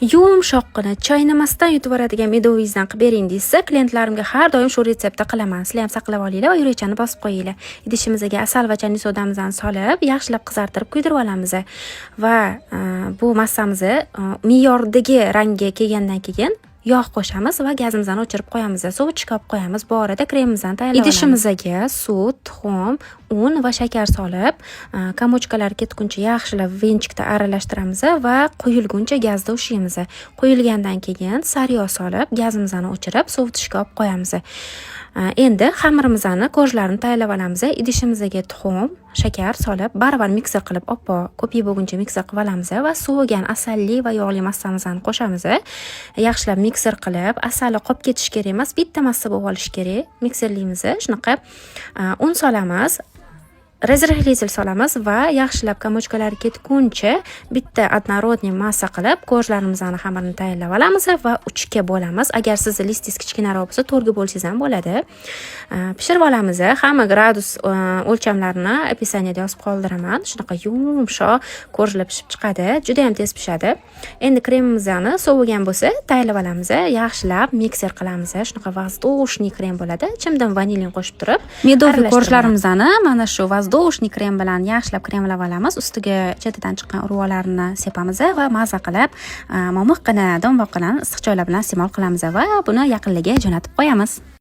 Yumshoqqina, chaynamasdan yutib yuboradigan медовый ingizdan qilib bering deyishsa, klientlarimga har doim shu retseptda qilaman. Sizlar ham saqlab olinglar va yurakchani bosib qo'yinglar. Idishimizga asal va чайный sodamizni solib, yaxshilab qizartirib kuydirib olamiz. Va bu massamizni me'yordagi rangga kelgandan keyin yog' qo'shamiz va gazimizni o'chirib qo'yamiz. Sovutishga olib qo'yamiz. Bu orada kremimizni tayyorlab olamiz. Idishimizga sut, tuxum, un va shakar solib, комочка lar ketguncha yaxshilab венчик da aralashtiramiz va quyilguncha gazda ushlaymiz. Quyilgandan keyin sariyog' solib, gazimizni o'chirib, sovutishga olib qo'yamiz. Endi xamirimizni корж larini tayyorlab olamiz. Idishimizga tuxum, shakar solib, baravar mikser qilib, oppoq ko'pik bo'lguncha mikser qilib olamiz va sovigan asalli va yog'li massamizni qo'shamiz. Yaxshilab mikser qilib, asali qolib ketishi kerak emas, bitta massa bo'lib olishi kerak. Mikserlaymiz. Shunaqa un solamiz, разрыхлитель solamiz va yaxshilab комочка lari ketguncha bitta однородный massa qilib, корж larimizni xamirini tayyorlab olamiz va uchga bo'lamiz. Agar sizni listingiz kichkinaroq bo'lsa, to'rtga bo'lsangiz ham bo'ladi. Pishirib olamiz. Hamma gradus o'lchamlarini описание da yozib qoldiraman. Shunaqa yumshoq корж lar pishib chiqadi, juda ham tez pishadi. Endi kremimizni sovigan bo'lsa, tayyorlab olamiz. Yaxshilab mikser qilamiz. Shunaqa воздушный krem bo'ladi. Chimdim vanilin qo'shib turib, Медовый aralashtirib корж larimizni mana shu воздушный krem bilan yaxshilab kremlab olamiz. Ustiga chetidan chiqqan urvolarni sepamiz va maza qilib, momiqqina, do'mboqqina issiq choylar bilan iste'mol qilamiz va buni yaqinlarga jo'natib qo'yamiz.